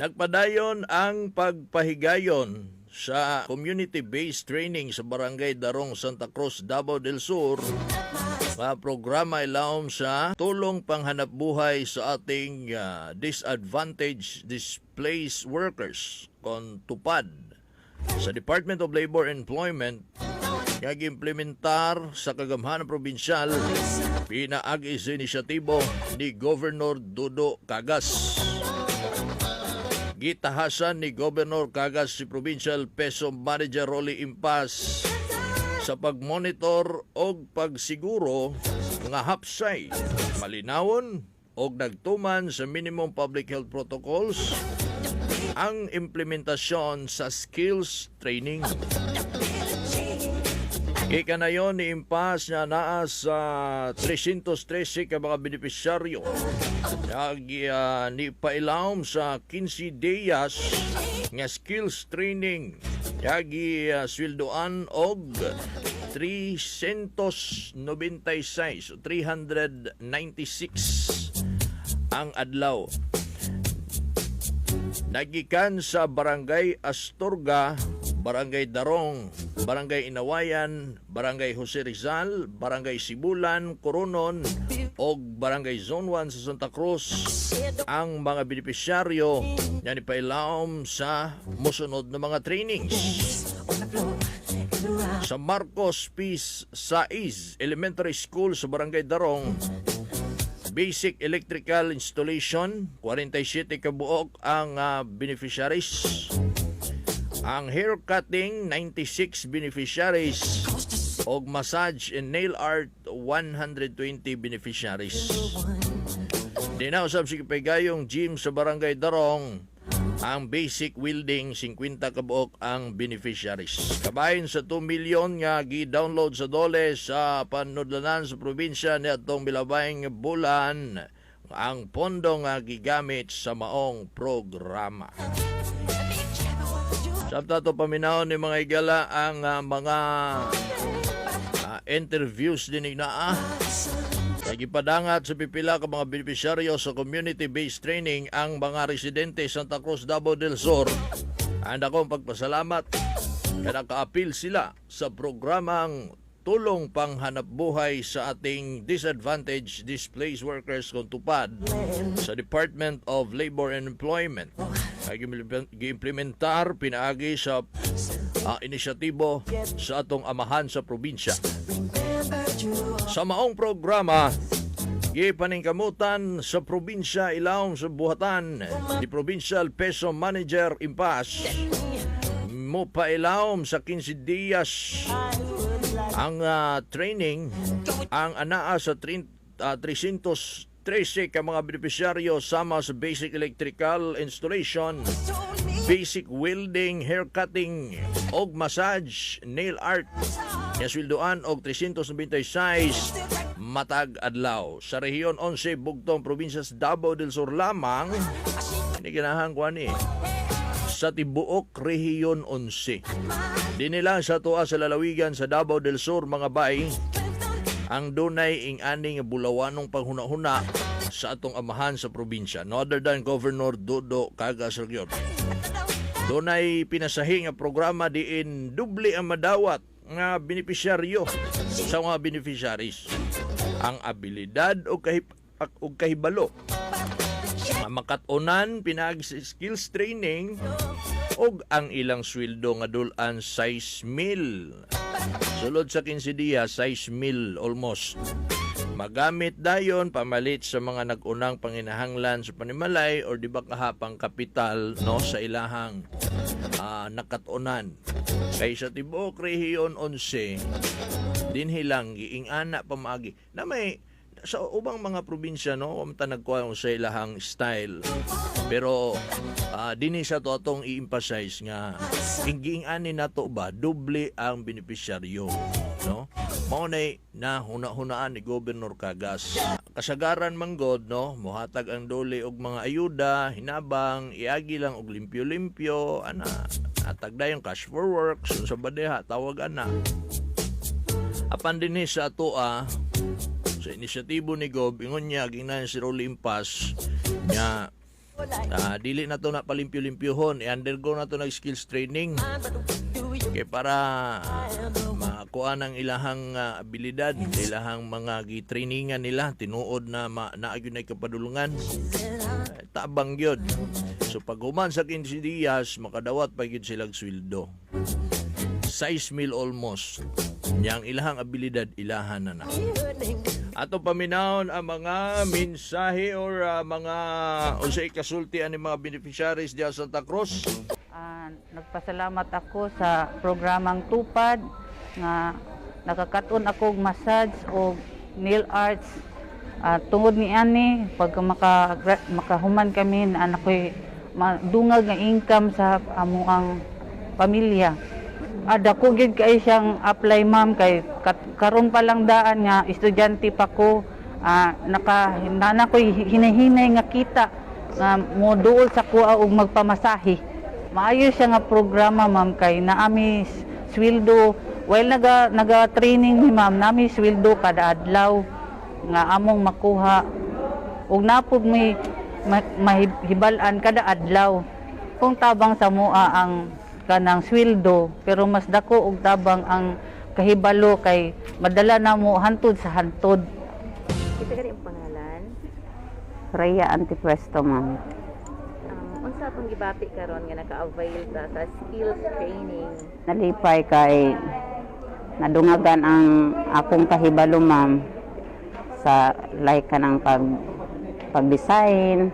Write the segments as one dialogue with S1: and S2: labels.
S1: Nagpadayon ang pagpahigayon sa community-based training sa Barangay Darong, Santa Cruz, Davao del Sur nga programa ilawom sa tulong panghanap buhay sa ating disadvantaged displaced workers kon TUPAD sa Department of Labor and Employment nga giimplementar sa kagamhanan probinsyal pinaagi sa inisyatibo ni Governor Dodo Cagas. Gitahasan ni Governor Cagas si Provincial PESO Manager Rolly Impas sa pagmonitor og pagsiguro nga hapsay, malinawon og nagtuman sa minimum public health protocols ang implementasyon sa skills training. Gikanayon ni Impas nga naa sa 313 ka mga benepisyaryo. Nag ni pailawom sa 15 dias nga skills training. Yagi sweldoan og 396 o 396 ang adlaw. Nagikan sa Barangay Astorga, Barangay Darong, Barangay Inawayan, Barangay Jose Rizal, Barangay Sibulan, Coronon, og Barangay Zone 1 sa Santa Cruz ang mga benepisyaryo nga nipailawom sa mosunod na mga trainings. Sa Marcos P. Saiz Elementary School sa Barangay Darong, Basic Electrical Installation, 47 kabuok ang beneficiaries. Ang hair cutting, 96 beneficiaries. Og massage and nail art, 120 beneficiaries. Dinausab si Pegayong Gym sa Barangay Darong, ang basic welding, 50 kabuok ang beneficiaries. Kabahin sa 2 milyon nga gi-download sa DOLE sa panudlanan sa probinsya niadtong milabayng bulan ang pondo nga gigamit sa maong programa. Samtang ato paminawon ni mga higala ang mga interviews din naa. Nagipadangat sa pipila ka mga benepisyaryo sa community-based training ang mga residente Santa Cruz, Davao del Sur. Ang akong pagpasalamat kaya nakaapil sila sa programang tulong panghanap buhay sa ating disadvantaged displaced workers kon TUPAD sa Department of Labor and Employment. Ay giimplementar pinaagi sa inisyatibo sa atong amahan sa probinsya. Sa maong programa, gipaningkamutan sa probinsya ilawom sa buhatan ni Provincial PESO Manager Impas mo pailawom sa 15 dias ang training ang anaa sa 30, 313 ka mga benepisyaryo sama sa basic electrical installation, basic welding, hair cutting, og massage, nail art. Nga sweldoan og 396 matag adlaw. Sa Rehiyon 11, bugtong probinsya sa Davao del Sur lamang, hindi ganahan ko ani sa tibuok Rehiyon 11. Di nila sa tuwa sa lalawigan sa Davao del Sur, mga bay, ang dunay ing aning bulawanong panghuna-huna sa atong amahan sa probinsya. No other than Governor Dodo Cagas Rayod. Dunay pinasahi nga programa diin doble ang madawat nga benepisyaryo sa mga beneficiaries. Ang abilidad o kahibalo nga makat-onan pinaagi sa skills training og ang ilang sweldo nga dulan 6 mil. Sulod sa 15 diya, 6 mil almost. Magamit dayon pamalit sa mga nag-unang panginahanglan sa panimalay or di ba kahapang kapital, no, sa ilahang nakatunan. Kay sa tibuok Rehiyon 11 dinhi lang giing-ana pamaagi na may sa ubang mga probinsya, no, wa man ta nagkuha sa ilahang style, pero dinhi sa to atong i-emphasize nga giing ani nato ba, doble ang benepisyaryo, no? Mao nay na huna-hunaan ni Governor Cagas. Kasagaran manggod, no, mohatag ang DOLE og mga ayuda, hinabang, iagi lang og limpyo-limpyo ana, atag dayon cash for work sa badeha tawag ana. Apan dinhi sa atoa sa inisyatibo ni Gob, ingon niya, gingnan si Rolly Impas nga Dili na to na palimpyo-limpyohon, i-undergo na to ng skills training. Kay para makuha ng ilahang abilidad, ilahang mga gitrainingan nila, tinuod na naa gyud nay kapadulungan. Eh, tabang gyud. So pag human sa 15 dias, makadawat pa gyud silang sweldo. 6 mil almost. Yang ilahang abilidad, ilahan na na. Ato paminawon ang mga mensahe or mga unsay kasulti ani mga beneficiaries diha sa Santa Cruz.
S2: Nagpasalamat ako sa programang Tupad nga nakakaton ako og massage o nail arts. Tungod ni ani, pag makahuman kami na anak ko'y madungag nga income sa amuang pamilya. Dako gyud kay siyang apply, ma'am, kay karon pa lang daan nga estudyante pa ko, naka nana ko'y hinahinay nga kita nga moduol sa kuha og magpamasahe. Maayo siya nga programa, ma'am, kay naami sweldo while naga naga training ni ma'am, nami sweldo kada adlaw nga among makuha ug napod may mahibal-an kada adlaw. Kung tabang sa mua ang kanang sweldo, pero mas dako og tabang ang kahibalo kay madala na mo hantod sa hantod.
S3: Kita gani ang pangalan?
S4: Rhea Antipuesto, ma'am.
S3: Unsa atong gibati karon nga naka-avail ta sa skills training?
S4: Nalipay kay nadungagan ang akong kahibalo, ma'am, sa like kanang pag-design.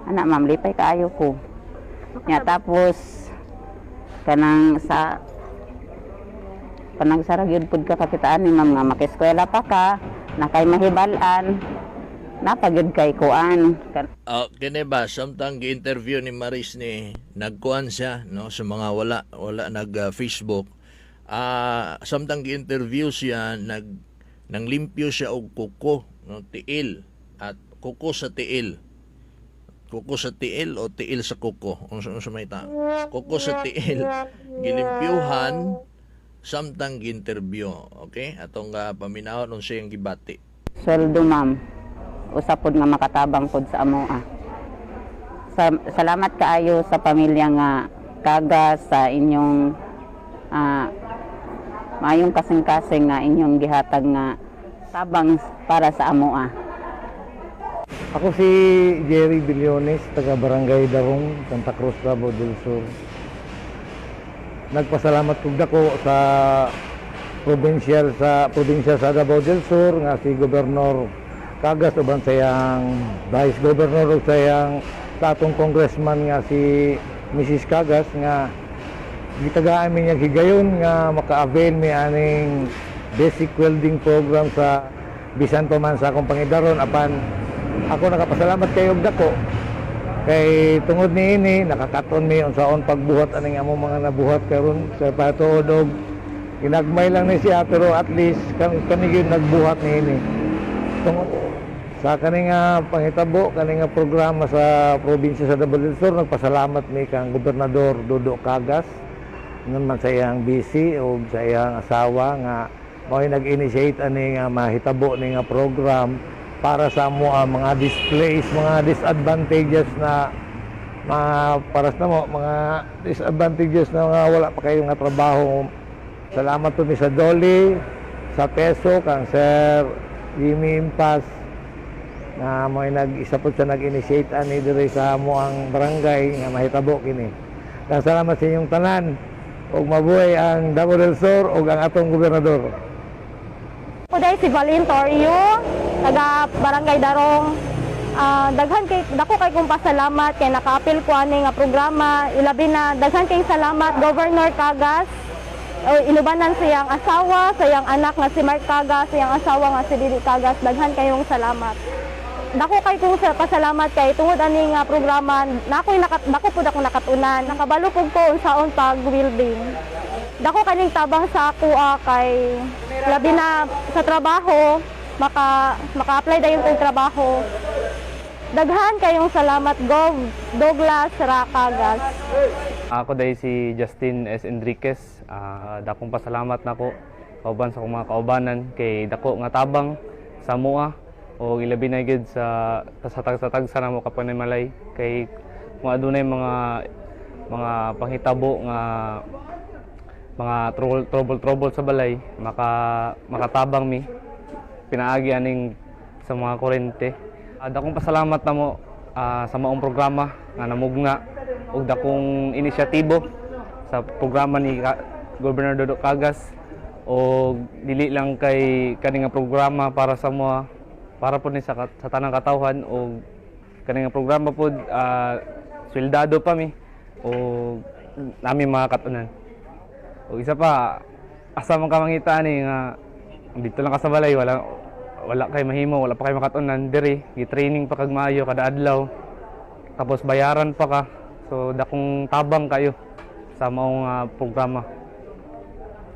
S4: Ana, ma'am, lipay kaayo ko. Nya tapos kanang sa panagsara gyud pud ka kakitaan ni ma'am nga makeskwela pa ka na kay mahibal-an napagyud kay kuan.
S1: Kini ba samtang gi-interview ni Maris ni, nagkuan siya, no, sa mga wala wala nag Facebook. Samtang gi-interview siya, nanglimpyo siya og kuko, no, tiil at kuko sa tiil. Kuko sa tiil o tiil sa kuko? Unsa may ta? Kuko sa tiil gilimpyuhan samtang gi-interview. Okay? Atong paminawon unsa yung gibati.
S4: Sweldo, ma'am, usa pod nga makatabang pod sa amoa. Salamat kaayo sa pamilya nga Kaga sa inyong maayong kasing-kasing nga inyong gihatag nga tabang para sa amoa.
S5: Ako si Jerry Billones, taga Barangay Darong, Santa Cruz, Davao del Sur. Nagpasalamat kog dako sa provincial sa probinsya sa Davao del Sur nga si Gobernador Cagas uban sa iyang Vice Governor ug sa iyang sa atong congressman nga si Mrs. Cagas nga gitagaan mi niyang higayon nga maka-avail mi aning basic welding program sa bisan pa man sa akong pangidaron. Apan ako nakapasalamat kayo og dako kay tungod niini nakakaton mi unsaon pagbuhat aning among mga nabuhat karon. Sa patuod og ginagmay lang ni siya, pero at least kami gyud nagbuhat niini. Tungod sa kani nga panghitabo, kani nga programa sa probinsya sa Davao del Sur, nagpasalamat mi kang Gobernador Dodo Cagas nun man sa iyang busy o sa iyang asawa nga mao'y nag-initiate ani nga mahitabo ni nga program para sa amo ang mga displays, mga disadvantages na mga paras na mo, mga disadvantages na mga wala pa kayo nga trabaho. Salamat po mi sa DOLE, sa PESO, kang Sir Jimmy Impas na may nag isa po sa nag-initiate ani diri sa amo ang barangay nga mahitabo kini. Kang salamat sa inyong tanan ug mabuhay ang Davao del Sur ug ang atong gobernador.
S6: Ako dahil si Valin Torio, taga Barangay Darong. Daghan kay dako kay kong pasalamat kay nakaapil ko ani nga programa. Ilabi na daghan kay salamat Governor Cagas. O, inubanan siyang asawa, sa iyang anak nga si Mark Cagas, sa iyang asawa nga si Didi Cagas. Daghan kayong salamat. Dako kay kong pasalamat kay tungod ani nga programa na ako'y dako pud ako nakatunan. Nakabalo pud ko unsaon pag welding. Dako kaning tabang sa ako kay labi na sa trabaho, maka-apply dayon kog trabaho. Daghan kayong salamat, Gov Douglas Racagas.
S7: Ako dahil si Justin S. Enriquez, dakong pasalamat nako kauban sa akong mga kaubanan kay dako nga tabang sa mua. O ilabi na gyud sa tagsa namo ka panimalay kay kung adunay mga panghitabo nga mga trouble trouble trouble sa balay, makatabang mi pinaagi aning sa mga kuryente. Dakong pasalamat namo sa maong programa nga namugna ug dakong inisyatibo sa programa ni Governor Dodo Cagas, og dili lang kay kani nga programa para sa mga, para pod ni sa tanang katawhan, og kani nga programa pod sweldado pa mi og nami mga katunan. Og isa pa, asa man ka mangita ani nga dito lang ka sa balay, wala wala kay mahimo, wala pa kay makatunan diri, gi-training pa kag maayo kada adlaw. Tapos bayaran pa ka. So dakong tabang kayo sa maong programa.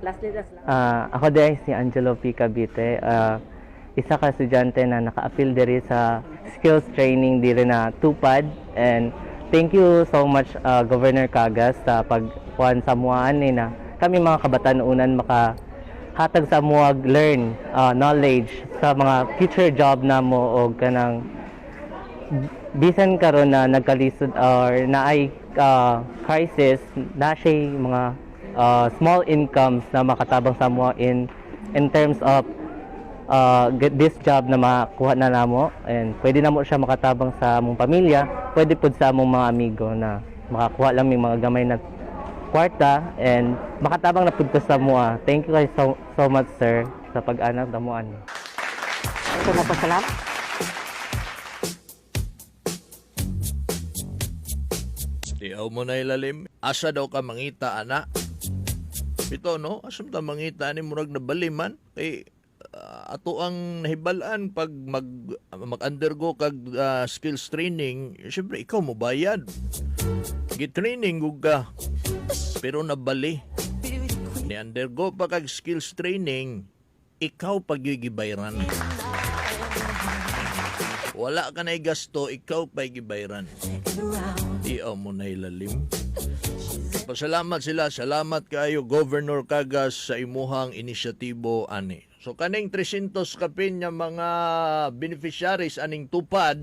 S3: Lastly, last lang.
S8: Ako din si Angelo P. Cavite, isa ka estudyante na naka-appeal diri sa skills training diri na TUPAD, and thank you so much, Governor Cagas, sa pagkuan sa muaan ni na kami mga kabatanunan maka hatag sa muag learn knowledge sa mga future job namo, og kanang bisan karon na nagkalisod or naay crisis na siya, mga small incomes na makatabang sa mo in terms of get this job na makuha na namo, and pwede na mo siya makatabang sa among pamilya, pwede pud sa among mga amigo na makakuha lang may mga gamay na kwarta and makatabang na pud ko sa mua. Thank you guys so, so much, sir, sa pag-anak damuan.
S4: Ako nagpasalamat.
S1: Tiyaw mo na ilalim. Asa daw ka mangita, ana? Ito, no? Asa ta mangita ni murag nabaliman? Kay ato ang nahibalan pag mag-undergo kag skills training, syempre ikaw mo bayad. Gi-training gug ka. Pero nabali. Ni undergo pa kag skills training, ikaw pag gibayran. Wala ka na gasto, ikaw pa gibayran. Tiyaw mo na ilalim. Pasalamat sila. Salamat kayo, Governor Cagas, sa imuhang inisyatibo ani. So kaning 300 kapin nga mga beneficiaries aning TUPAD,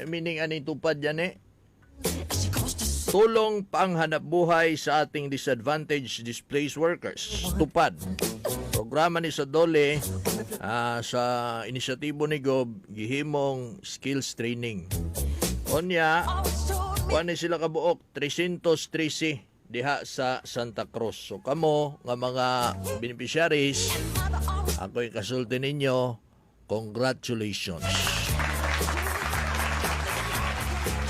S1: meaning aning TUPAD yan eh, Tulong Panghanap Buhay sa ating Disadvantaged Displaced Workers, TUPAD. Programa ni sa DOLE, sa inisyatibo ni Gob, gihimong skills training. Onya, kuan ni sila kabuok 313 diha sa Santa Cruz. So kamo nga mga beneficiaries, ako'y kasulti ninyo, congratulations.